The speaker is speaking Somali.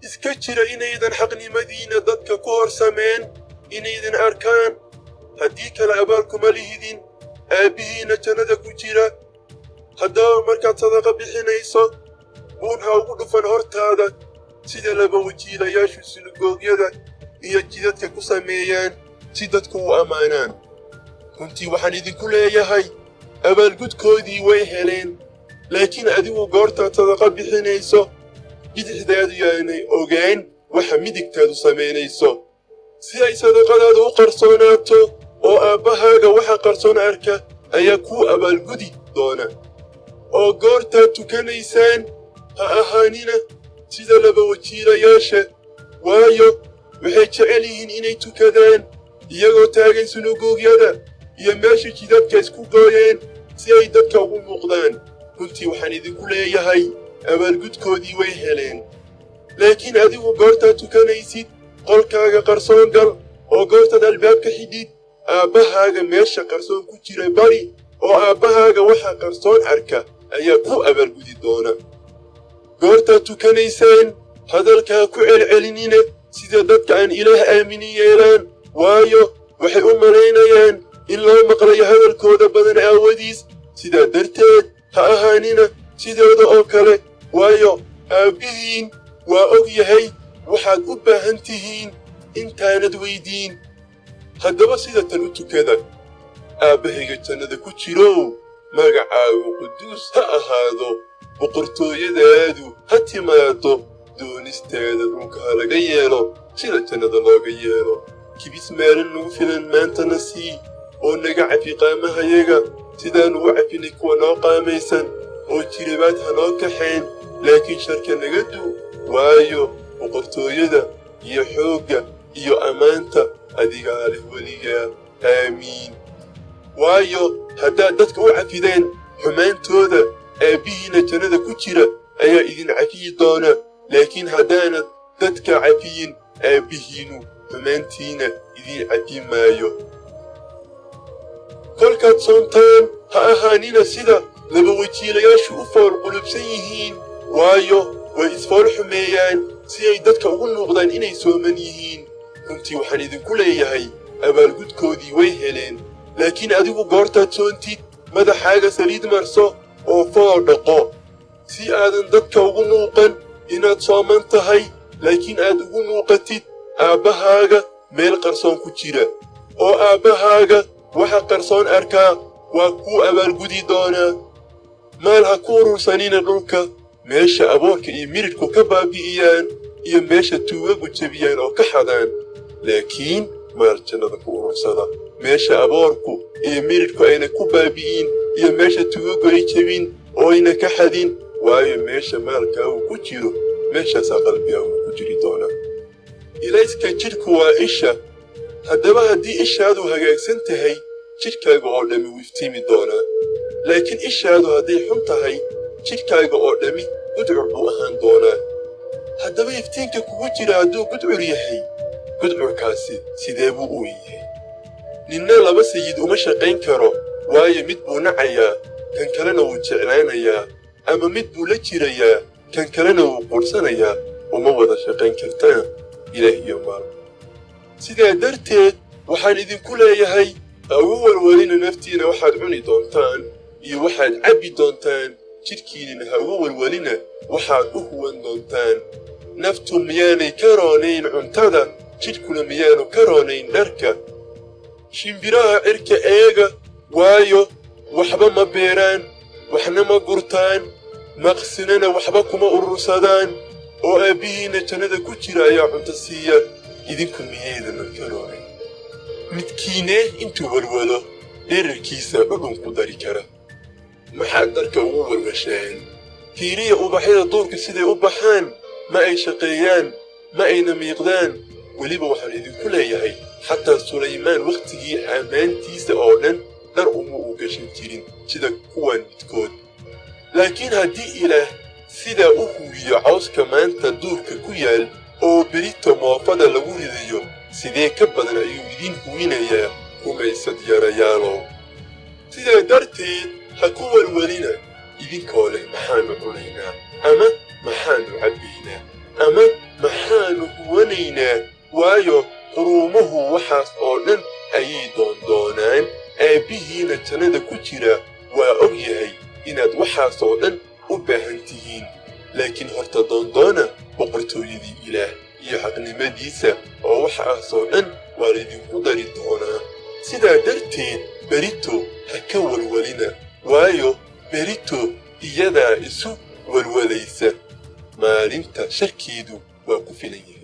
Iska jira inaydan xaqnimadiinna dadka ku hor sameen inaydan arkaan, haddii kale abaalkuma lihidin aabbihiinna jannada ku jira. Haddaba markaad sadaqa bixinayso, buun ha ugu dhufan hortaada, sida laba wajiilayaashu sinagoogyada iyo jidadka ku sameeyaan si dadku u ammaanaan. Runtii waxaan idinku leeyahay, abaalgudkoodii way heleen. Laakiin adigu goortaad sadaqa bixinayso, bidixdaadu yaanay ogaan waxa midigtaadu samaynayso, si ay sadaqadaadu u qarsoonaato, oo aabbahaaga waxa qarsoon arka ayaa kuu abaalgudi doona. Oo goortaad tukanaysaan, ha ahaanina sida laba wajiilayaasha, waayo, waxay jecel yihiin inay tukadaan iyagoo taagan sinagoogyada iyo meesha jidadka isku gooyeen si ay dadka ugu muuqdaan. Runtii waxaan idinku leeyahay, abaalgudkoodii way heleen. Laakiin adigu goortaad tukanaysid, qolkaaga qarsoon gal, oo goortaad albaabka xidhid, aabbahaaga meesha qarsoon ku jira bari, oo aabbahaaga waxa qarsoon arka ayaa ku abaalgudi doona. Goortaad tukanaysaan, hadalka ha ku celcelinina sida dadka aan Ilaah aaminin yeelaan, waayo, waxay u malaynayaan in loo maqlayo hadalkooda badan aawadiis. Sidaa darteed ha ahaanina sidooda oo kale, waayo, aabbihiin waa og yahay waxaad u baahan tihiin intaanad weydiin. Haddaba sida tan u tukada: Aabbahayga jannada ku jirow, magacaagu quduus ha ahaado, boqortooyadaadu ha timaado, doonistaada dhulka ha laga yeelo sida jannada looga yeelo. Kibis maalin nagu filan maantana sii, oo naga cafi qaamahayaga sidaanu u cafinay kuwa noo qaamaysan, oo jiribaad ha noo kaxayn, laakiin sharka naga du, waayo, boqortooyada iyo xoogga iyo ammaanta adigaa leh weligaa. Aamiin. Waayo, haddaad dadka u cafideen xumaantooda, aabbihiinna jannada ku jira ayaa idin cafiyi doona. Laakiin haddaanad dadka cafiyin, aabbihiinnu xumaantiina idin cafi maayo. Kolkaad soontaan, ha ahaanina sida laba wajiilayaashu u fool qulubsan yihiin, waayo, way isfool xumeeyaan si ay dadka ugu muuqdaan inay sooman yihiin. Runtii waxaan idinku leeyahay, abaalgudkoodii way heleen. Laakiin adigu goortaad soontid, madaxaaga saliid marso oo fool dhaqo, si aadan dadka ugu muuqan inaad sooman tahay, laakiin aad ugu muuqatid aabbahaaga meel qarsoon ku jira, oo aabbahaaga waxa qarsoon arkaa waa kuu abaalgudi doonaa. Maal ha ku urursanina dhulka, meesha aboorka iyo miridhku ka baabi'iyaan iyo meesha tuugagu jebiyaan oo ka xadaan, laakiin maal jannada ku urursada, meesha aboorku iyo miridhku ayna ku baabi'in iyo meesha tuugagu ay jebin oo ayna ka xadin. Waayo, meesha maalkaagu ku jiro, meeshaasaa qalbigaagu ku jiri doonaa. Ilayska jidhku waa isha. Haddaba haddii ishaadu hagaagsan tahay, jidhkaaga oo dhammi wuu iftiimi doonaa. Laakiin ishaadu hadday xun tahay, jidhkaaga oo dhammi gudcur buu ahaan doonaa. Haddaba iftiinka kugu jira hadduu gudcur yahay, gudcurkaasi sidee buu u weyn yahay? Ninna laba sayid uma shaqayn karo, waayo, mid buu nacayaa, kan kalena wuu jeclaanayaa, ama mid buu la jirayaa, kan kalena wuu quudhsanayaa. Uma wada shaqayn kartaan Ilaah iyo maal. Sidaa darteed waxaan idinku leeyahay, ha ugu walwalina naftiina waxaad cuni doontaan iyo waxaad cabbi doontaan, jidhkiinina ha ugu walwalina waxaad u huwan doontaan. Naftu miyaanay ka roonayn cuntada? Jidhkuna miyaanu ka roonayn dharka? Shimbiraha cirka eega, waayo, waxba ma beeraan, waxna ma gurtaan, maqsinana waxba kuma urursadaan, oo aabbihiinna jannada ku jira ayaa cunto siiya. Idinku miyaydanan ka roonayn? Midkiinee intuu walwalo dherarkiisa dhudhun ku dari kara? Maxaad dharka ugu walwasheen? Fiiriya ubaxyada duurka siday u baxaan. Ma ay shaqeeyaan, ma ayna miiqdaan. Weliba waxaan idinku leeyahay, xataa Sulaymaan wakhtigii ammaantiisa oo dhan dhar uma uu gashan jirin sida kuwan midkood. Laakiin haddii Ilaah sidaa u huwiyo cawska maanta duurka ku yaal oo berito moofada lagu ridayo, sidee ka badan ayuu idiin huwinayaa, rumaysad yarayaalow? Sidaa darteed ha ku walwalina idinkoo leh, "Maxaanu cunaynaa?" ama "Maxaanu cabbaynaa?" ama "Maxaanu Aabbihiina jannada ku jira waa og yahay inaad waxaasoo dhan u baahan tihiin. Laakiin horta doondoona boqortooyadii Ilaah iyo xaqnimadiisa, oo waxaasoo dhan waa laydinku dari doonaa. Sidaa darteed berito ha ka walwalina, waayo, berito iyadaa isu walwalaysa. Maalinta sharkeedu waa ku filan yahay.